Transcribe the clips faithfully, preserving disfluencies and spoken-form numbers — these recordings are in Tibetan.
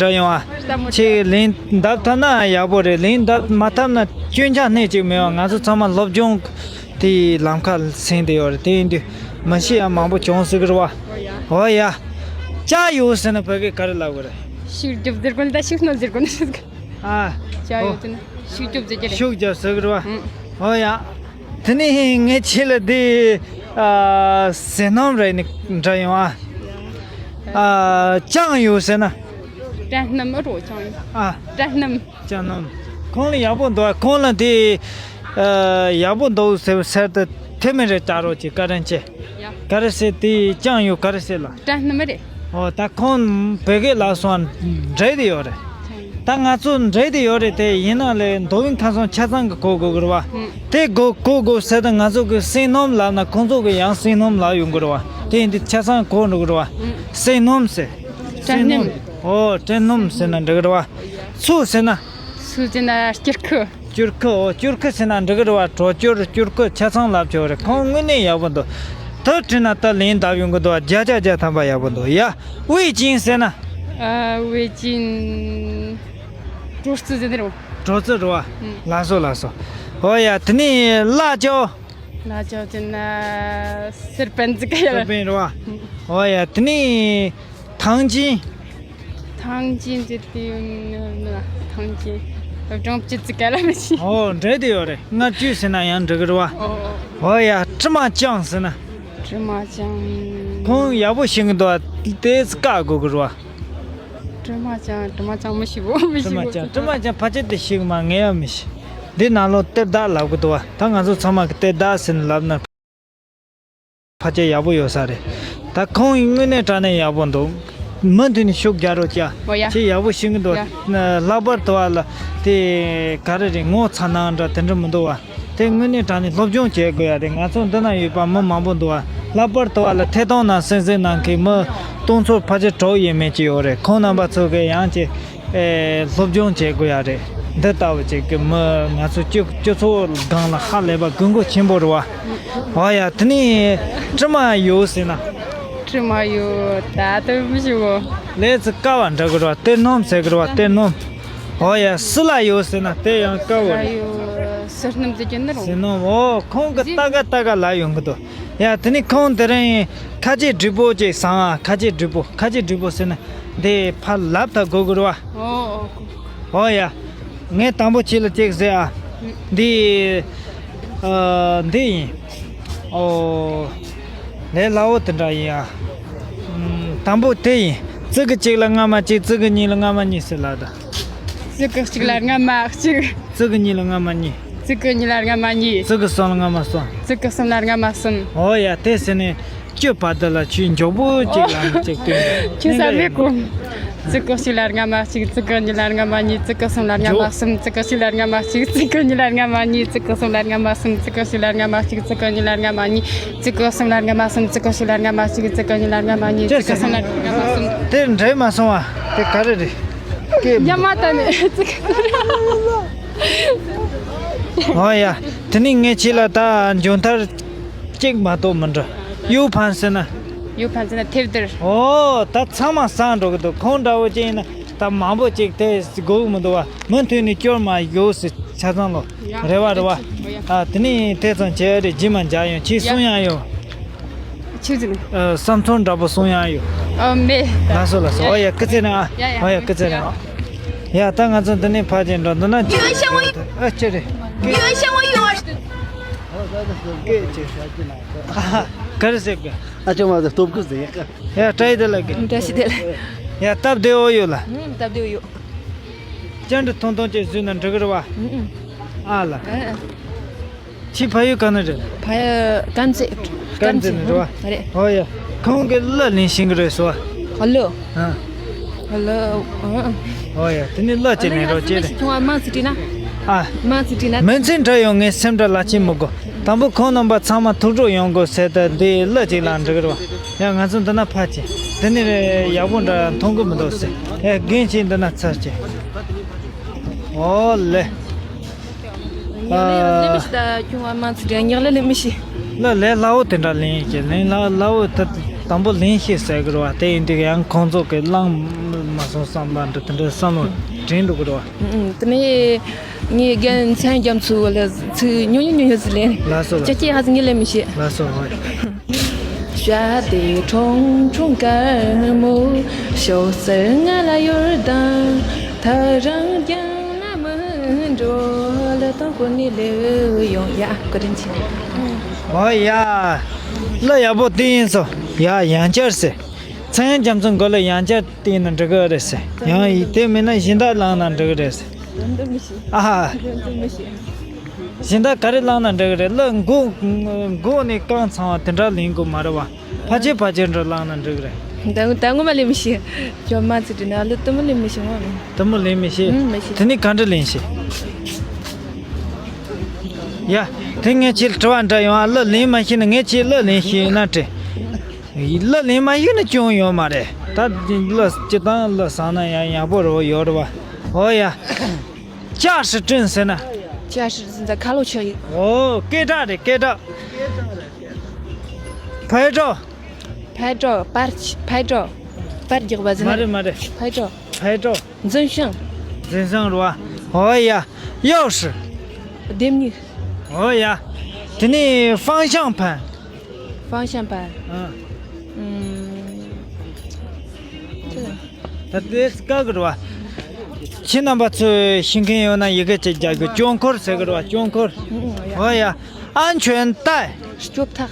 འདྲ་ཡོང་ཨ། ལྟད་མོ་ཅིག་ལན་འདེབས་ཐུབ་ན་ཡག་པོ་རེད། ལན་འདེབས་མ་ཐུབ་ན་སྐྱོན་ཆ་སྣེ་གཅིག་མེད་པ། ང་ཚོ་ཚང་མ་སློབ་སྦྱོང་དེའི་ལམ་ཁ་ཟིན་བསྡད་ཡོད་རེད། དེ་ཡིན་དུས་མི་ཤེས་ཡ་མང་པོ་བྱུང་སྲིད་ཀྱི་རེད་བ། འོ་ཡ། ཅ་ཡོད་ཟེར་ན་བོད་སྐད་ག་རེ་ལབ་དགོས་རེད། ཤུགས་རྒྱོབ་ཟེར་དགོས་ནི་ད་ཤུགས་སྣོན་ཟེར་དགོས་ནི་ཟེར་གི། ཨ། ཅ་ཡོད་ཟེར་ན་ཤུགས་རྒྱོབ་ཟེར་གི་རེད། ཤུགས་རྒྱོབ་ཟེར་གི་རེད་བ། ཨུ། འོ་ཡ། དེ་ནས་ངས་ཁྱེད་ལ་འདི། ཨ། ཟས་སྣུམ་རེ་ནི་འདྲ་ཡོང་ཨ། ཨ། ཅང་ཡོད་ཟེར་ན། དྲན་སྣུམ་ཨ་རོ་ཅང་ཡོད། ཨ། དྲན་སྣུམ། ཅང་སྣུམ། ཁོང་ལ་ཡག་པོ་འདུག་ཨ། ཁོང་ལ་འདི། ཨ། ཡག་པོ་འདུག་ཟེར་ཟེར་ཏེ་ཐེ་མི་རེ་བྱ་རོགས་ཀྱི་བཀའ་དྲིན་ཆེ། ཡ། ག་རེ་ཟེར་དེ་ཅང་ཡོད་ག་རེ་ཟེར་ལ། དྲན་སྣུམ་རེད། ཨོ་ད་ཁོང་བོད་སྐད་ལ་སོང་འདྲེས་དེ་ཡོད་རེད། ད་ང་ཚོ་འདྲེས་དེ་ཡོད་རེད་དེ། ཡིན་ན་ལས་མདོ་དབུས་ཁམས་གསུམ་ཆ་ཚང་གི་གོ་དགོས་ཀྱི་རེད་བ། ཨུ། དེ་གོ་གོ་དགོས་ཟེར་ཏེ་ང་ཚོ་གི་བསོད་ནམས་ལབ་ན་ཁོང་ཚོ་གི་ཡང་བསོད་ནམས་ལབ་ཡོང་གི་རེད་བ། དེ་ཡིན་དུས་ཆ་ཚང་གོ་འགྲོ་གི་རེད་བ། ཨུ། བསོད་ནམས་ཟེར། དྲན་སྣུམ། ཨོ་དྲན་སྣུམ་ཟེར་ན་འགྲིག་གི་རེད་བ། ཚུ་ཟེར་ན། ཚུ་ཟེར་ན་སྐྱུར་ཁུ། སྐྱུར་ཁུ། ཨོ་སྐྱུར་ཁུ་ཟེར་ན་འགྲིག་གི་རེད་བ། གྲོ་སྐྱུར་སྐྱུར་ཁུ་ཆ་ཚང་ལབ་ཆོག་རེད། ཁོང་དངོས་གནས་ཡག་པོ་འདུག་ད་བྲིས་ན་ད་ལན་འདེབས་ཡོང་གི་འདུག་བརྒྱ་ཆ་བརྒྱ་ཐམ་པ་ཡག་པོ་འདུག་ཡ། ཝེ་ཅིན་ཟེར་ན། ཨ། ཝེ་ཅིན། གྲོ་རྩི་ཟེར་ནི་རེད། གྲོ་རྩི་རེད་བ། ཨུ། ལགས་སོ་ལགས་སོ། ཨོ་ཡ། དེ་ནས་ལ་ཅོ། ལ་ཅོ་ཟེར་ན་སེར་པན་ཟེར་གི་ཡ། སེར་པན་རེད་བ། ཨུ། ཨོ་ཡ། དེ་ནས་ཐང་ཅིན། ཐང་ཅིན་ཟེར་དེ་ཐང་ཅིན་སྦྲང་བཅུད་ཟེར་ག་ལ་མི་ཤེས། ཨོ་འདྲེས་དེ་ཡོད་རེད། མངར་བཅུད་ཟེར་ན་ཡང་འགྲིག་གི་རེད་བ། ཨོ། ཨོ་ཡ། ཀྲི་མ་ཅང་ཟེར་ན། ཀྲི་མ་ཅང་། ཁོང་ཡག་པོ་ཤེས་གི་འདུག་བ། དེ་བཀག་དགོས་གི་རེད་བ། ཀྲི་མ་ཅང་། ཀྲི་མ་ཅང་མི་ཤེས་བོ། མི་ཀྲི་ཤེས་མ་བོ། ཅང་། ཀྲི་མ་ཅང་ཕལ་ཆེར་དེ་ཤེས་གི་མ། ངས་ཡང་མི་ཤེས། འདི་ནང་ལོགས་གཏེར་བདག་ལབ་གི་འདུག་བ། ད་ང་ཚོ་ཚང་མ་གི་གཏེར་བདག་ཟེར་ནས་ལབ་ན། ཕལ་ཆེར་ཡག་པོ་ཡོད་ས་རེད། ད་ཁོང་ཡིན་དངོས་གནས་དྲང་གནས་ཡག་པོ་འདུག་མུ་མཐུད་ནས་ཤུགས་རྒྱག་རོགས་བྱ། འོ་ཡ། ཁྱེད་ཡག་པོ་ཤེས་གི་འདུག་ཡ། ལྷག་པར་དུ་བ་ལ་དེ་ག་རེ་རེད། ངོ་ཚ་ནང་འདྲ་དེ་འདྲ་མི་འདུག་བ། དེ་དངོས་གནས་དྲང་གནས་སློབ་སྦྱོང་བྱེད་དགོས་ཡ་རེད། ང་ཚོ་འདི་ན་ཡོད་པ་མི་མང་པོ་འདུག་བ། ལྷག་པར་དུ་བ་ལ་ཐད་གཏོང་ནང་གསན་གཟིགས་གནང་མཁན་མི་སྟོང་ཚོ་ཕལ་ཆེར་དྲུག་ཡས་མས་ཅིག་ཡོད་རེད། ཁོང་རྣམ་པ་ཚོ་གིས་ཡང་ཅིག་ཨེ། སློབ་སྦྱོང་བྱེད་དགོས་ཡ་རེད། འདི་ལྟ་བུ་ཅིག་གི་མི་ང་ཚོ་སྤྱི་སྤྱི་ཚོགས་སྒང་ལ་ཧ་ལས་པ་དགོས་མཁོ་ཆེན་པོ་རེད་བ། འོ་ཡ། དེ་ནས་ཀྲི་མ་ཡོད་ཟེར་ན། ཀྲི་མ་ཡོད་ད་ལྟ་མི་ཤེས་བོ། ལས་ཚིག་དཀའ་བ་འདྲ་གི་རེད་བ། གཏེར་སྣུམ་ཟེར་གི་རེད་བ། གཏེར་སྣུམ། འོ་ཡ། སི་ལ་ཡོད་ཟེར་ན་དེ་ཡང་དཀའ་བོ་རེད། ཡོད་སི་སྣུམ་ཟེར་གྱི་ནི་རུང་། སི་སྣུམ། འོ་ཁོང་གི་ཏག་ཏག་ལ་ཡོང་གི་འདུག་ཡ། དེ་ནས་ཁོང་དེ་རིང་ཁ་ཆེ་འགྲིག་པོ་ཅིག་བཟང་ཨ། ཁ་ཆེ་འགྲིག་པོ། ཁ་ཆེ་འགྲིག་པོ་ཟེར་ན་འདི་ཕར་ལབ་ད་དགོས་གི་རེད་བ། ཨོ་ཨོ། ཨོ་ཡ། ངས་དང་པོ་ཁྱེད་ལ་ཅིག་ཟེར་ཨ། འདི། ཨ། འདི་ཡིན། ཨོ། ལས་སླ་བོ་དེ་འདྲ་ཡིན་ཨ། ཨམ། དང་པོ་དེ་ཡིན། ཙི་གུ་གཅིག་ལ་རྔ་མ་གཅིག་ཙི་གུ་གཉིས་ལ་རྔ་མ་གཉིས་ཟེར་ལབ་ད། ཙི་གུ་གཅིག་ལ་རྔ་མ་གཅིག་ཙི་གུ་གཉིས་ལ་རྔ་མ་གཉིས། ཙི་གུ་གཉིས་ལ་རྔ་མ་གཉིས། ཙི་གུ་གསུམ་ལ་རྔ་མ་གསུམ། ཙི་གུ་གསུམ་ལ་རྔ་མ་གསུམ། ཨོ་ཡ། དེ་ཟེར་ནས་བཅུ་བར་དུ་ལ་ཆུའི་མགྱོགས་པོ་གཅིག་ལ་མི་གཅིག་སྟོན། ཁྱོད་ས་མེད་གོ། ཙི་གུ་གཅིག་ལ་རྔ་མ་གཅིག་ཙི་གུ་གཉིས་ལ་རྔ་མ་གཉིས། ཙི་གུ་གསུམ་ལ་རྔ་མ་གསུམ། ཙི་གུ་བཞི་ལ་རྔ་མ་གཅིག་ཙི་གུ་གཉིས་ལ་རྔ་མ་གཉིས། ཙི་གུ་གསུམ་ལ་རྔ་མ་གསུམ། ཙི་གུ་བཞི་ལ་རྔ་མ་གཅིག་ཙི་གུ་གཉིས་ལ་རྔ་མ་གཉིས། ཙི་གུ་གསུམ་ལ་རྔ་མ་གསུམ། ཙི་གུ་བཞི་ལ་རྔ་མ་གཅིག་ཙི་གུ་གཉིས་ལ་རྔ་མ་གཉིས། ཙི་གུ་གསུམ་ལ་རྔ་མ་གསུམ། དེ་འདྲེས་མ་སོང་བ། དེ་ག་རེ་རེད། སྐད་མི་ཡ་མ་ད་ནི་ཙི་གུ། ཨོ་ཡ། དེ་ནི་ངས་ཁྱེད་ལ་ད་མཇུག་མཐར་གཅིག་མ་གཏོགས་མི་འདྲི། གཡུ་ཕན་ཟེར་ན། གཡུ་ཕན་ཟེར་ན་ཐེབས་དེར། ཨོ། ད་ཚང་མ་སང་འགྲོ་གི་འདུག་ཁོང་འདྲ་བོ་ཅིག་ཡིན་ན་ད་མང་པོ་ཅིག་དེ་དགོས་གི་མི་འདུག་བ། མུ་མཐུད་ནས་སྐྱོར་མ་ཡོད་ཟེར་ཆ་ཚང་ལོ། ཡ། རེ་བ་རེ་བ། ཨོ་ཡ། ཨ། དེ་ནི་དེ་ཙམ་བྱས་རེད། རྗེས་མ་མཇལ་ཡོང་། ཁྱེད་ཡ། གསུང་ཡང་ཡོད། ཆུ་ཟིན། ཨ། བསམ་ཚོར་འདྲ་པོ་གསུང་ཡང་ཡོད། ཨ། མེད། ལགས་སོ་ལགས་སོ། ཨོ་ཡ། སྐུ་ཚེ་རིང་ཨ། ཡ་ཡ། ཨོ་ཡ། སྐུ་ཚེ་རིང་ཨ། ཡ། ད་ང་ཚོ་འདི་ནས་ཕར་ཕྱིན་འགྲོ་འདུག་ན། ཨ། ཅི་རེད། ག་རེ་ཟེར་གི། ཨ་ཅོ་མ་ཟེར་སྟོབས་སྐུ་ཟེར་ཡ། ཡ། བཀྲ་ཤིས་བདེ་ལེགས། བཀྲ་ཤིས་བདེ་ལེགས། ཡ། སྟབས་བདེ་བོ་ཡོད་ལ། ཨུམ། སྟབས་བདེ་བོ་ཡོད། ཅན་དུ་ཐུང་ཐུང་ཅིག་བཟོས་ན་འགྲིག་གི་རེད་བ། ཨུམ་ཨུམ། ཨ་ལ། ཨ་ཨ། ཁྱེད་ཕ་ཡུལ་ག་ནས་རེད། ཕ་ཡུལ་དཀར་མཛེས། དཀར་མཛེས་ནས་རེད་བ། ཨ་རེད། ཨོ་ཡ། ཁོང་གི་གླུ་ལེན་ཤེས་གི་རེད་སོ། གླུ། ཨ། གླུ། ཨ། ཨོ་ཡ། དེ་ནི་གླུ་ཅིག་ལེན་རོགས་བྱེད་རེད། ཁྱོད་མང་ཙི་བྲིས་ན། ཨ། མང་ཙི་བྲིས་ན། མིང་ཚིག་འདྲ་ཡོང་ངས་སེམས་ཁྲལ་ལ་ཅི་མི་དགོས། དང་པོ་ཁོང་རྣམ་པ་ཚང་མ་ཐུགས་སྤྲོ་ཡོང་དགོས་ཟེར་ཏེ་འདི་གླུ་ཅིག་ལེན་འགྲིག་གི་རེད་བ། ཡ། ང་ཚོ་འདི་ན་ཕར་ཕྱིན། འདི་ནི་ཡག་པོ་འདྲ་མཐོང་གི་མི་འདུག་ཟེར། ཡ། རྒན་ཁྱེད་འདི་ན་ཚར་ཅིག་ཨོ་ལེ། ཉག་ལེ་ལེ་མི་ཤེས། ལ་ལས་སླ་བོ་དེ་འདྲ་ལེན་ཤེས། ལེན་སླ་སླ་བོ་དེ་དང་པོ་ལེན་ཤེས་ཟེར་གི་རེད་བ། དེ་ཡིན་དུས་ཡང་ཁོང་ཚོ་གི་བླངས་ མ་སོང་བསམ་པ་འདྲ་དེ་འདྲ་བསམ་བློ་དྲན་འགྲོ་གི་རེད་བ། ཨུ། དེ་ནས་ངས་རྒན་མཚན་རྒྱ་མཚོ་ལ་ཚིག་ཉུང་ཉུང་ཉུང་ཉུང་ཟིག་ལེན། ལགས་སོ། ལགས་སོ། ཁྱེད་ཀྱིས་ཧ་ཟིག་ངས་ལེན་མི་ཤེས། ལགས་སོ། ཧོ། བྱ་དེ་ཁྲུང་ཁྲུང་དཀར་མོ། ཞོགས་ཟེར་ང་ལ་ཡོར་དང་། ཐག་རིང་རྒྱང་ན་མི་འགྲོ། ལ་དང་གོ་ནི་ལེ་ཡོང་ཡ་གོ་དྲིན་ཆེ། ཨོ་ཡ། གླུ་ཡག་པོ་དེ་ཡིན་སོ། ཡ་ཡང་བསྐྱར་ཟེར། མཚན་རྒྱ་མཚོ་མགོ་ལ་ཡང་བསྐྱར་བལྟས་ན་འགྲིག་གི་རེད་ཟེར། ཡང་ཡིན་དེ་མིན་ན་གཞན་དག་བླངས་ན་འགྲིག་གི་རེད་ཟེར། ཨ་ཧ། གཞན་དག་ག་རེ་བླངས་ན་འགྲིག་གི་རེད། གླུ་མགོ་མགོ་ནས་རྐང་ཚང་བ་དེ་འདྲ་ལེན་དགོས་མ་རེད་བ། ཕལ་ཆེར་ཕལ་ཆེར་འདྲ་བླངས་ན་འགྲིག་གི་རེད། ད་ད་ངོ་མ་ལེན་མི་ཤེས། ཇོ་མ་ཚིག་དྲི་ན་གླུ་དུ་མོ་ལེན་མི་ཤེས་ངོ་། དུ་མོ་ལེན་མི་ཤེས། ཨུ་མི་ཤེས། དེ་ནས་ག་འདྲ་ལེན་ཤེས། ཡ། དེ་ངས་ཁྱེད་དྲི་བ་འདྲ་ཡོང་ཨ། གླུ་ལེན་མ་ཤེས་ན་ངས་ཁྱེད་གླུ་ལེན་ཤེས་ན་དྲི། གླུ་ལེན་མ་ཤེས་ན་སྐྱོན་ཡོད་མ་རེད། ད་གླུ་སྤྱི་བཏང་གླུ་བསང་ན་ཡང་ཡག་པོ་རེད་ཡོད་རེད་བ། ཨོ་ཡ། ཅ་ཧྲི་ཀྲིན་ཟེར་ན། ཅ་ཧྲི་ཟེར་ན་ཁ་ལོ་ཆགས་ཡོད། ཨོ་སྐད་གྲགས་རེད་སྐད་གྲགས། ཕའི་ཀྲོ། ཕའི་ཀྲོ་པར་ཕའི་ཀྲོ། པར་རྒྱག་པ་ཟེར་ན། མ་རེད་མ་རེད། ཕའི་ཀྲོ། ཕའི་ཀྲོ། འཛིན་ཤང་། འཛིན་ཤང་རེད་བ། ཨོ་ཡ། ཡའོ་ཧྲི། ལྡེམ་མིག་ཨོ་ཡ། དེ་ནས་ཧྥང་ཤང་ཕན། ཧྥང་ཤང་ཕན། ཨ། ཨུམ། ད་དེ་དཀའ་གི་རེད་བ། ཁྱེད་རྣམ་པ་ཚོས་ཤེས་མཁན་ཡོད་ན་ཡི་གེ་གཅིག་རྒྱག་གི། སྐྱོན་འཁོར་ཟེར་གི་རེད་བ། སྐྱོན་འཁོར། ཨོ་ཡ། ཨན་ཆོན་ཏའེ། སྐྱོབ་ཐག་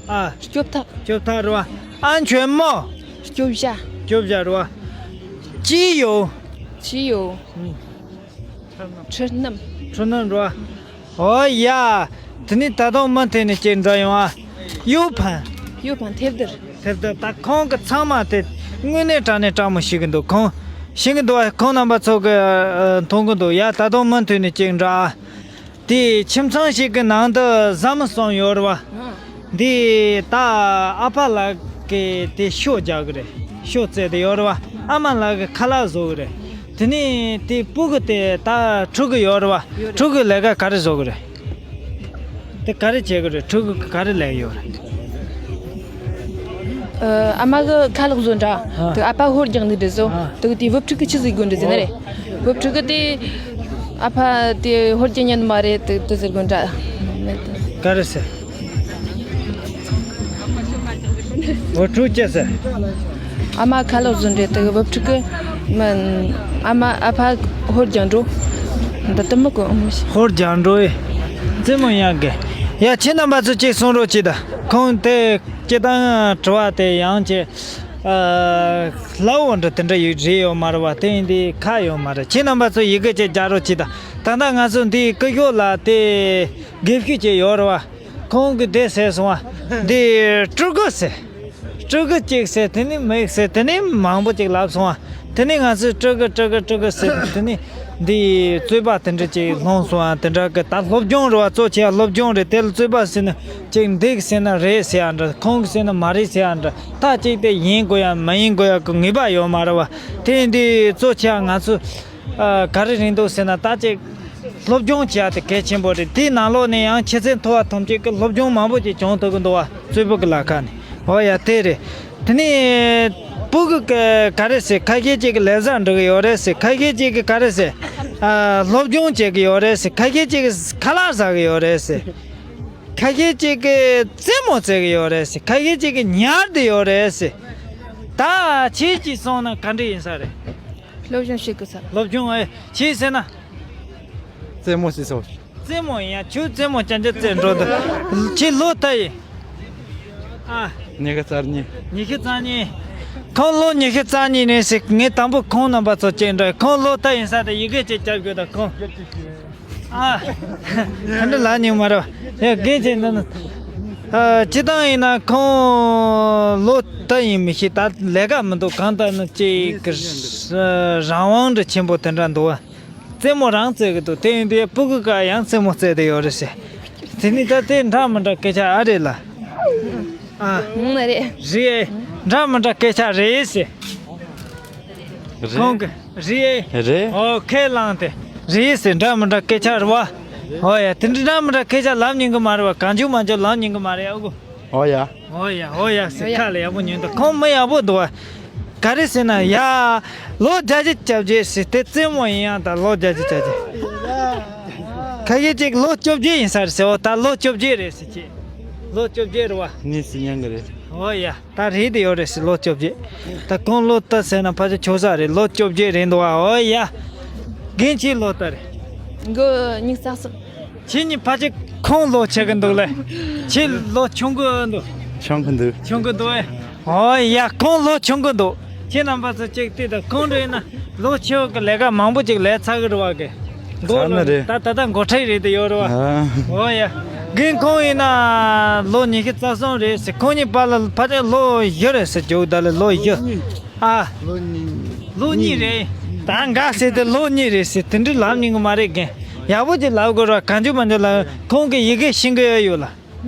ཨ། སྐྱོབ་ཐག་སྐྱོབ་ཐག་རེད་བ། ཨན་ཆོན་མོ། སྐྱོབ་བྱ། སྐྱོབ་བྱ་རེད་བ། ཅི་ཡོ། ཅི་ཡོ། ཁྲི་སྣམ། ཁྲི་སྣམ་རེད་བ། ཨོ་ཡ། དེ་ནས་ད་དུང་མུ་མཐུད་ནས་ཅིག་འདྲ་ཡོང་ཨ། ཡུ་ཕན། ཡུ་ཕན་ཐེབས་རྡུལ། ཐེབས་རྡུལ། ད་ཁོང་གི་ཚང་མ་དེ་དངོས་གནས་དྲང་གནས་སྤྲང་མོ་ཞིག་གི་འདུག་ཁོང་ཞིག་གི་འདུག་ཁོང་རྣམ་པ་ཚོ་གི་ཨ་མཐོང་གི་འདུག་ཡ་ད་དུང་མུ་མཐུད་ནས་ཅིག་འདྲ་ཨ། དེ་ཁྱིམ་ཚང་ཞིག་གི་ནང་དུ་བཟའ་མི་གསུམ་ཡོད་རེད་བ། འདི་ད་ཨ་ཕ་ལགས་ཀྱིས་དེ་ཤོ་རྒྱག་གི་རེད། ཤོ་རྩེད་དེ་ཡོད་རེད་བ། ཨ་མ་ལགས་ཀྱིས་ཁ་ལག་བཟོ་གི་རེད། དེ་ནས་དེ་སྤུ་གུ་དེ་ད་ཕྲུ་གུ་ཡོད་རེད་བ། ཕྲུ་གུས་ལས་ཀ་ག་རེ་བཟོ་གི་རེད། དེ་ག་རེ་བྱེད་གི་རེད། ཕྲུ་གུ་ག་རེ་ལས་ཡོད་རེད། ཨ་མ་གི་ཁ་ལག་བཟོ་འདྲ། ཨ། དེ་ཨ་ཕ་ཧོར་རྒྱག་ནི་འདྲ་བཟོ། ཨ། དེ་དེ་བུ་ཕྲུ་གུ་ཆི་ཟིག་དགོས་འདྲ་ཟེར་ན་རེད། བུ་ཕྲུ་གུ་དེ་ཨ་ཕ་དེ་ཧོར་རྒྱག་ཉན་མ་རེད། དེ་དེ་ཟེར་དགོས་འདྲ། ག་རེ་ཟེར། བུ་ཕྲུག་ཅི་ཟེར། ཨ་མ་ཁ་ལག་བཟོ་འདྲ་དེ་བུ་ཕྲུ་གུ་མིན། ཨ་མ་ཨ་ཕ་ཧོར་རྒྱག་འགྲོ། འདི་དུ་མོ་གོ། ཧོར་རྒྱག་འགྲོ་ཨེ། རྩེད་མོ་ཡག་གི། ཡ་ཁྱེད་རྣམ་པ་ཚོ་གཅིག་གསུང་རོགས་གྱིས་ད། ཁོང་དེ་སྤྱི་བཏང་དྲི་བ་དེ་ཡང་ཅིག་ཨ་སླ་བོ་འདྲ་དེ་འདྲ་ཡོད་རེད་ཡོད་མ་རེད་བ། དེ་ཡིན་དེ་ཁ་ཡོད་མ་རེད། ཁྱེད་རྣམ་པ་ཚོ་ཡི་གེ་ཅིག་རྒྱག་རོགས་གྱིས་ད། ད་ལྟ་ང་ཚོ་འདི་སྐུ་ཞབས་ལགས་དེ་དགེ་བཤེས་ཅིག་ཡོད་རེད་བ། ཁོང་གིས་དེ་ཟེར་སོང་བ། འདི་སྤྲུལ་སྐུ་ཟེར། སྤྲུལ་སྐུ་གཅིག་ཟེར། དེ་ནས་མིག་ཟེར། དེ་ནས་མང་པོ་ཅིག་ལབ་སོང་བ། དེ་ནས་ང་ཚོས་སྤྲུལ་སྐུ་སྤྲུལ་སྐུ་སྤྲུལ་སྐུ་ཟེར། དེ་ནས་འདི་རྩོད་པ་དེ་འདྲ་ཅིག་ལྷུང་སོང་བ། དེ་འདྲ་གི་ད་སློབ་སྦྱོང་རེད་བ། གཙོ་ཆེ་བ་སློབ་སྦྱོང་རེད། དེ་ལ་རྩོད་པ་ཟེར་ན་ཅིག་འདི་ཟེར་ན་རེད་ཟེར་ཡ་འདྲ། ཁོང་གིས་ཟེར་ན་མ་རེད་ཟེར་ཡ་འདྲ། ད་ཅིག་དེ་ཡིན་དགོས་ཡ་མ་ཡིན་དགོས་ཡ་གི་ངེས་པ་ཡོད་མ་རེད་བ། དེ་ཡིན་དུས་གཙོ་ཆེ་བ་ང་ཚོས། ཨ། ག་རེ་རེད་འདུག་ཟེར་ན། ད་ཅིག་སློབ་སྦྱོང་བྱེད་ཡ་དེ་གལ་ཆེན་པོ་རེད། དེའི་ནང་ལོགས་ནས་ཡང་ཆེ་ཚད་མཐོ་བ་ཐམས་ཅད་ཀྱི་སློབ་སྦྱོང་མང་པོ་ཅིག་བྱུང་ཐུབ་ཀྱི་འདུག་བ། རྩོད་པོ་གི་ལ་ཁ་ནས། འོ་ཡ་དེ་རེད། དེ་ནས་སྤུ་གུ་གི་ག་རེ་ཟེར། ཁ་ཤས་ཅིག་གིས་ལས་བཟའ་འགྲོ་གི་ཡོད་རེད་ཟེར། ཁ་ཤས་ཅིག་གིས་ག་རེ་ཟེར། ཨ། སློབ་སྦྱོང་བྱེད་ཀྱི་ཡོད་རེད་ཟེར། ཁ་ཤས་ཅིག་གིས་ཁ་ལག་ཟ་གི་ཡོད་རེད་ཟེར། ཁ་ཤས་ཅིག་གིས་རྩེད་མོ་རྩེ་གི་ཡོད་རེད་ཟེར། ཁ་ཤས་ཅིག་གིས་ཉལ་བསྡད་ཡོད་རེད་ཟེར། ད་ཁྱེད་ཀྱིས་སོང་ན་ག་འདྲ་ཡིན་ས་རེད། སློབ་སྦྱོང་བྱེད་དགོས་ས། སློབ་སྦྱོང་ཨེ། ཁྱེད་ཟེར་ན། རྩེད་མོ་ཞིག་སོང་། རྩེད་མོ་ཡིན་ཡ། ཁྱོད་རྩེད་མོ་ཅན་ཅན་རྩེད་འགྲོ་འདུག་ཁྱེད་ལོ་ལྟར་ཡིན། ཨ། ཉི་ཤུ་རྩ་གཉིས། ཉི་ཤུ་རྩ་གཉིས། ཁོང་ལོ་ཉི་ཤུ་རྩ་གཉིས་ནས་ཟིག་ངས་དང་པོ་ཁོང་རྣམ་པ་ཚོ་གཅིག་འདྲ། ཁོང་ལོ་ལྟར་ཡིན་ས་དེ་ཡི་གེ་གཅིག་རྒྱབ་དགོས་ད་ཁོང་། ཨ། ཁ་འདྲ་ལ་ཉུང་མ་རེད། ཡ་དགེ་ཆེ་འདི་ན། ཨ། སྤྱི་བཏང་ཡིན་ན་ཁོང་ལོ་ལྟར་ཡིན་མི་ཤེས། ད་ལས་ཀ་མི་འདུག་གང་ལྟར་ན་ཅིག་གི་རང་དབང་འདྲ་ཆེན་པོ་དེ་འདྲ་འདུག་བ། རྩེད་མོ་རང་རྩེད་གི་འདུག་དེ་ཡིན་དུས་སྤུ་གུ་ག་ཡང་རྩེད་མོ་རྩེད་དེ་ཡོད་རེད་ཟེར། དེ་ནི་ད་དེ་འདྲ་མི་འདྲ་སྐད་ཆ་ཨ་རེད་ལ། ཨ། ཨང་། རེད། རེད། འདྲ་མི་འདྲ་སྐད་ཆ་རེད་ཟེར། རེད། ཁོང་གི་རེད། རེད། ཨོ་ཁས་བླངས་ཏེ། རེད་ཟེར། འདྲ་མི་འདྲ་སྐད་ཆ་རེད་བ། ཨོ་ཡ། དེ་འདྲ་འདྲ་མི་འདྲ་སྐད་ཆ་ལབ་ཉན་གི་མ་རེད་བ། གང་བྱུང་མང་བྱུང་ལབ་ཉན་གི་མ་རེད་ཨ་ཁུ། ཨོ་ཡ། ཨོ་ཡ་ཨོ་ཡ་ཟེར། ཨོ་ཡ། ཁ་ལ་ཡག་པོ་ཉོན་དང་། ཁོང་མི་ཡག་པོ་འདུག་བ། ག་རེ་ཟེར་ན་ཡ། ལོ་བརྒྱད་ཅུ་གྱ་བརྒྱད་ཟེར་དེ་རྩེད་མོ་ཡིན་ཡང་ད་ལོ་བརྒྱད་ཅུ་གྱ་བརྒྱད། ཁ་ཤས་ཅིག་ལོ་བཅོ་བརྒྱད་ཡིན་ས་རེད་ཟེར། འོ་ད་ལོ་བཅོ་བརྒྱད་རེད་ཟེར་ཅིག་ལོ་བཅོ་བརྒྱད་རེད་བ། གཉིས་སུ་མཉམ་གི་རེད། འོ་ཡ། ད་རེད་དེ་ཡོད་རེད་ཟེར་ལོ་བཅོ་བརྒྱད། ད་གང་ལོ་ལྟ་ཟེར་ན་ཕལ་ཆེར་ཆོག་ས་རེད། ལོ་བཅོ་བརྒྱད་རེད་འདུག་བ། འོ་ཡ། རྒན་ཁྱེད་ལོ་ལྟ་རེད། འགོ་གཉིས་བསགས་སོང་། ཁྱེད་གཉིས་ཕལ་ཆེར་ཁོང་ལོ་ཆེ་གི་འདུག་ལེ། ཁྱེད་ལོ་ཆུང་གི་འདུག་ཆུང་གི་འདུག་ཆུང་གི་འདུག་ཨེ། འོ་ཡ། ཁོང་ལོ་ཆུང་གི་འདུག་ཁྱེད་རྣམ་པ་ཚོ་ཅིག་བལྟས་དང་། ཁོང་ཚོ་ཡིན་ན་ལོ་ཆེ་བ་གི་ལས་ཀ་མང་པོ་ཅིག་ལས་ཚར་གི་རེད་བ་གི། མགོ་ཚར་ནི་ལོ་རེད། ད་ད་ལྟ་མགོ་ཁྲིད་རེད་དེ་ཡོད་རེད་བ། ཨ། འོ་ཡ། རྒན་ཁོང་ཡིན་ན་ལོ་ཉི་ཤུ་རྩ་གསུམ་རེད་ཟེར། ཁོང་གཉིས་བར་ལ་ཕལ་ཆེར་ལོ་བཞི་རེད་ཟེར། རྒྱུགས་ད་ལ་ལོ་བཞི། ཨ། ལོ་གཉིས། ལོ་གཉིས་རེད། ད་འགའ་ཟེར་དེ་ལོ་གཉིས་རེད་ཟེར། དེ་འདྲ་ལབ་ཉན་གི་མ་རེད་རྒན། ཡག་པོ་ཅིག་ལབ་དགོས་ར། གང་བྱུང་མ་བྱུང་ལབ། ཁོང་གི་ཡི་གེ་ཤེས་གི་ཡོད་ལ།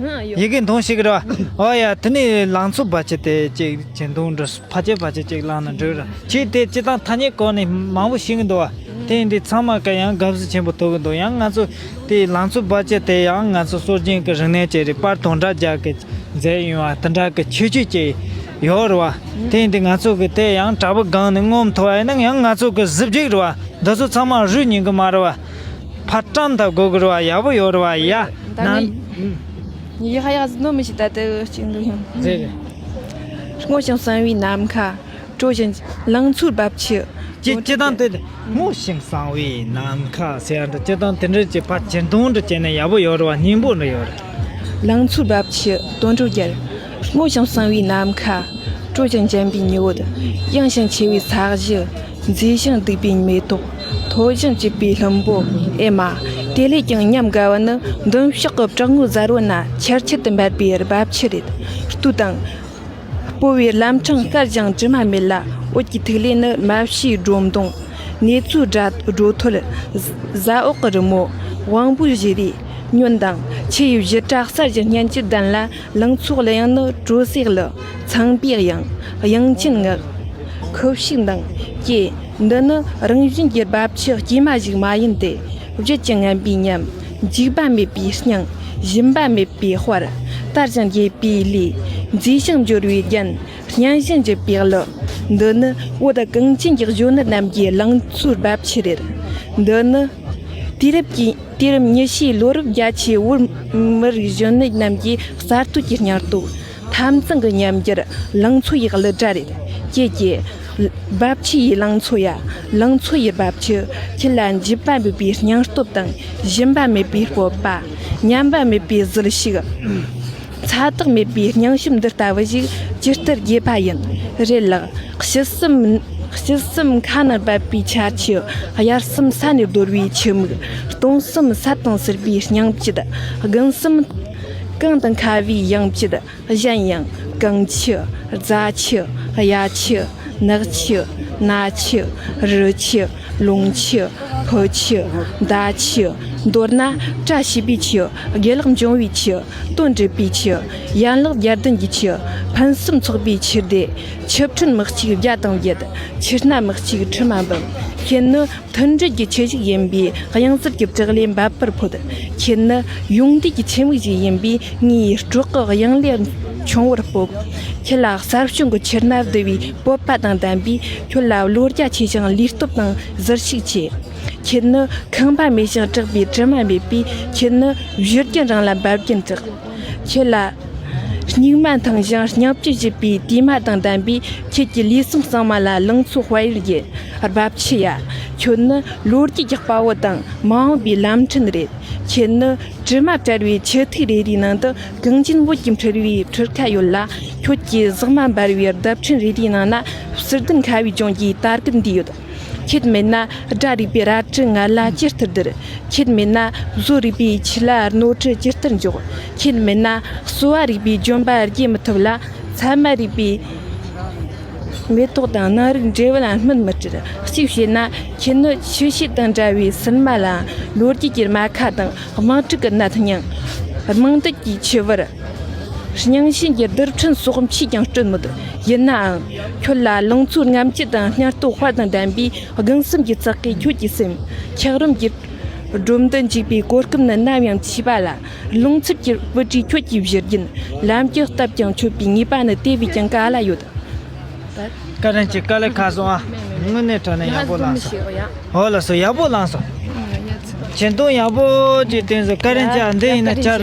ཡི་གེ་མཐོང་ཤེས་གི་ར། ཨོ་ཡ། དེ་ནས་ལང་ཚོ་བར་ཆད་དེ་ཅིག་ཅན་དུང་འདྲ་ཕལ་ཆེར་ཕལ་ཆེར་ཅིག་བླངས་ན་འགྲིག་ར། ཁྱེད་དེ་སྤྱི་བཏང་ཐ་སྙད་གོ་ནས་མང་པོ་ཤེས་གི་འདུག་བ། དེ་ཡིན་དུས་ཚང་མ་ག་ཡང་དགའ་བསུ་ཆེན་པོ་ཐོབ་གི་འདུག་ཡང་ང་ཚོ་དེ་ལང་ཚོ་བར་ཆད་དེ་ཡང་ང་ཚོ་སྲོལ་རྒྱུན་གི་རིག་གནས་ཅིག་རེད། པར་དང་སྒྲ་རྒྱག་གི་མཛད་ཡོང་བ་དེ་འདྲ་གི་ཁྱད་ཆོས་ཅིག་ཡོད་རེད་བ། དེ་ཡིན་དུས་ང་ཚོ་གི་དེ་ཡང་དྲ་བ་སྒང་ནས་ངོམ་ཐུབ་པ་ཡིན་ན་ཡང་ང་ཚོ་གི་གཟི་བརྗིད་རེད་བ། འདི་ཚོ་ཚང་མ་རུལ་ཉན་གི་མ་རེད་བ། ཕར་བཀྲམ་ད་དགོས་གི་རེད་བ། ཡག་པོ་ཡོད་རེད་བ་ཡ། ད་ནི་ཡག་ཡག་ཟིན་ནོ་མི་ཤེས། ད་དེ་ཅིག་འདུག་ཡང་རེད་རེད། སྔོ་ཞིང་གསང་བའི་ནམ་མཁའ། དྲོ་ཞིང་ལང་ཚོའི་རྦབ་ཆུ། ཅི་ཅི་དང་དེ་སྔོ་ཞིང་གསང་བའི་ནམ་མཁའ་ཟེར་ཡ་འདྲ་ཅི་དང་དེ་འདྲ་ཅིག་ཕར་ཅན་དུང་འདྲ་བྱས་ན་ཡག་པོ་ཡོད་རེད་བ། སྙན་པོ་འདྲ་ཡོད་རེད། ལང་ཚོའི་རྦབ་ཆུ། དོན་གྲུབ་རྒྱལ། སྔོ་ཞིང་གསང་བའི་ནམ་མཁའ། དྲོ་ཞིང་འཇམ་པའི་ཉི་འོད། ཡངས་ཤིང་ཆེ་བའི་ས་གཞི། མཛེས་ཤིང་སྡུག་པའི་མེ་ཏོག །མཐོ་ཞིང་བཀྲུས་པའི་ལྷུན་པོ། ཨེ་མ། དེ་ལས་ཀྱང་ཉམས་དགའ་བ་ནི་མདུན་ཕྱོགས་ཀྱི་བྲག་ངོས་གཟར་བོ་ན་ཆར་ཆུ་དུ་འབབ་པའི་རྦབ་ཆུ་རེད། ལྟོས་དང་། སྤོ་བའི་ལམ་འཕྲང་དཀར་ཞིང་དྲི་མ་མེད་ལ། འོད་ཀྱི་ཐིག་ལེ་ནི་རྨ་བྱའི་སྒྲོམ་མདོངས། ནེ་ཙོའི་སྒྲ་སྒྲོ་ཐོར། ཟ་འོག་གི་རི་མོ། དབང་པོའི་བཞུར་རིས། ཉོན་དང་། ཆུ་ཡི་བཞུར་སྒྲ་གསར་ཞིང་སྙན་གྱི་གདངས་ལ། ལང་ཚོའི་གླུ་དབྱངས་ནི་དྲོ་སའི་གླུ། ཚངས་པའི་དབྱངས། དབྱངས་ཅན་ངག །ཁུ་བྱུག་མདངས། ཀྱེ། འདི་ནི་རང་བཞིན་གྱི་རྦབ་ཆུ་དཀྱུས་མ་ཞིག་མ་ཡིན་ཏེ། བཞད་ཅིང་ངན་པའི་ཉམས། འཇིགས་པ་མེད་པའི་སྙིང་། ཞུམ་པ་མེད་པའི་དཔལ། དར་ཞིང་རྒྱས་པའི་ལུས། མཛེས་ཤིང་འབྱོར་བའི་རྒྱན། སྙན་ཞིང་འཇེབས་པའི་གླུ། འདི་ནི་བོད་གངས་ཅན་གྱི་གཞོན་ནུ་རྣམས་ཀྱི་ལང་ཚོའི་རྦབ་ཆུ་རེད། འདི་ནི་དུས་རབས་ཀྱི་དུས་རབས་ཉི་ཤུའི་ལོ་རབས་རྒྱ་ཆེའི་བོད་མི་རིགས་གཞོན་ནུ་རྣམས་ཀྱི་གསར་གཏོད་ཀྱི་སྙིང་སྟོབས། འཐབ་འཛིང་གི་ཉམས་འགྱུར། ལང་ཚོ་ཡི་གླུ་སྒྲ་རེད། ཀྱེ་ཀྱེ། རྦབ་ཆུ་ཡི་ལང་ཚོ་ཡ། ལང་ཚོ་ཡི་རྦབ་ཆུ། ཁྱེད་ལ་འཇིགས་པ་མེད་པའི་སྙིང་སྟོབས་དང་། ཞུམ་པ་མེད་པའི་སྤོབས་པ། ཉམས་པ་མེད་པའི་ཟིལ་ཤུགས། ཚ་དྲག་མེད་པའི་སྙིང་ཞུམ་འདི་ལྟ་བུ་ཞིག་ཇི་ལྟར་རྒྱས་པ་ཡིན། རེད་ལགས། དཔྱིད་གསུམ། དཔྱིད་གསུམ་མཁའ་ནས་འབབ་པའི་ཆར་ཆུ། དབྱར་གསུམ་ས་ནས་གདོལ་བའི་ཆུ་མིག །སྟོན་གསུམ་སད་དང་བསིལ་བའི་སྙིང་བཅུད། དགུན་གསུམ་གངས་དང་ཁ་བའི་ཡང་བཅུད། གཞན་ཡང་གངས་ཆུ། རྫ་ཆུ། གཡའ་ཆུ། ནགས་ཆུ། ན་ཆུ། རི་ཆུ། ལུང་ཆུ། ཕུ་ཆུ། མདའ་ཆུ། མདོར་ན་བཀྲ་ཤིས་པའི་ཆུ། དགེ་ལེགས་འབྱུང་བའི་ཆུ། དོན་འགྲུབ་པའི་ཆུ། ཡན་ལག་བརྒྱད་ལྡན་གྱི་ཆུ། ཕུན་སུམ་ཚོགས་པའི་ཆུ་སྡེ། ཆུ་ཕྲན་མི་གཅིག་བརྒྱ་དང་བརྒྱད། ཆུ་སྣ་མི་གཅིག་དྲི་མ་འབུམ། ཁྱེད་ནི་མཐུན་སྒྲིལ་གྱི་ཆུ་ཞིག་ཡིན་པས། གཡང་གཟར་གྱི་བྲག་ལས་འབབ་པར་ཕོད། ཁྱེད་ནི་ཡོངས་འདུས་ཀྱི་ཆུ་མིག་ཞིག་ཡིན་པས། ངའི་སྲོག་གི་གཡང་ལས་མཆོང་བར་སྤོབས། ཁྱེད་ལ་གསར་བྱུང་གི་ཆུ་སྣ་བསྡུ་བའི་སྤོབས་པ་དང་ལྡན་པས། ཁྱོད་ལ་བློ་རྒྱ་ཆེ་ཞིང་ལུས་སྟོབས་དང་གཟི་བརྗིད་ཆེ། ཁྱེད་ནི་ཁང་པ་མེད་ཞིང་བྲག་པའི་དྲི་མ་མེད་པས། ཁྱེད་ནི་བཞུར་རྒྱུན་རིང་ལ་འབབ་རྒྱུན་དྲག་ཁྱེད་ལ་སྙིགས་མ་འཐུང་ཞིང་སྙིང་བཅུད་ཞིབ་པའི་དུས་མ་དང་ལྡན་པས། ཁྱེད་ཀྱི་ལུས་ཟུངས་གཙང་མ་ལ་ལང་ཚོ་དཔལ་ཡུལ་རྒྱས། རྦབ་ཆུ་ཡ། ཁྱོད་ནི་ལོ་རྒྱུས་ཀྱི་དཔའ་བོ་དང་མ་འོངས་པའི་ལམ་འཕྲིན་རེད། ཁྱེད་ནི་དྲི་མ་བྲལ་བའི་ཆུ་ཐིགས་རེ་རེའི་ནང་དུ་གངས་ཅན་བོད་ཀྱི་འཕྲུལ་བའི་འཕྲུལ་ཁ་ཡོད་ལ། ཁྱོད་ཀྱི་ཟེགས་མ་འབར་བའི་རྡུལ་ཕྲན་རེ་རེའི་ནང་ན་བསིལ་ལྡན་ཁ་བའི་ལྗོངས་ཀྱི་དར་རྒུད་འདུས་ཡོད། ཁྱེད་མེད་ན་སྒྲ་རིག་པའི་རལ་གྲི་ང་ལ་ཇི་ལྟར་བསྡུར། ཁྱེད་མེད་ན་བཟོ་རིག་པའི་ཆུ་ལ་རྣོ་དྲི་ཇི་ལྟར་འཇོག་ཁྱེད་མེད་ན་གསོ་བ་རིག་པའི་ལྗོན་པ་རྒྱས་མི་ཐུབ་ལ། ཚད་མ་རིག་པའི་མེ་ཏོག་དང་སྣང་རིག་འབྲས་བུ་ལ་སྨིན་མི་སྲིད། གཅིག་བྱས་ན་ཁྱེད་ནི་ཆུ་ཤེལ་དང་འདྲ་བའི་སིལ་མ་ལ། ལོ་རྒྱུས་ཀྱི་རྨ་ཁ་དང་དམངས་ཁྲོད་ཀྱི་ནད་སྙིང་། རྨང་འདེགས་ཀྱི་ཆུ་བུར། རྙིང་ཞེན་གྱི་རྡུལ་ཕྲན་སོགས་མཆིས་ཀྱང་སྐྲོད་མོད། ཡིན་ནའང་ཁྱོད་ལ་ལང་ཚོའི་རྔམ་བརྗིད་དང་སྙིང་སྟོབས་དཔལ་དང་ལྡན་པས། དགུན་གསུམ་གྱི་ཙག་གིས་ཁྱོད་ཀྱི་སེམས། འཁྱགས་རོམ་གྱི་སྒྲོམ་དུ་འཇུག་པའི་གོ་སྐབས་ནི་ནམ་ཡང་མཆིས་པ་ལ། རླུང་འཚུབ་ཀྱི་སྤུ་གྲིས་ཁྱོད་ཀྱི་བཞུར་རྒྱུན། ལམ་གྱི་སྟབས་ཀྱང་ཆོད་པའི་ངེས་པ་ནི་དེ་བས་ཀྱང་ག་ལ་ཡོད། ད་ བཀའ་དྲིན་ཆེ། དཀའ་ལས་ཁག་སོང་ཨ། དངོས་གནས་དྲང་གནས་ཡག་པོ་བླངས་སོང་། ཧོ་ལགས་སོ། ཡག་པོ་བླངས་སོང་། ཆེ་མཐོང་ཡག་པོ་ཅིག་བསྟན་སོང་། བཀའ་དྲིན་ཆེ་ཨ། འདི་ཡིན་ན་བཅར།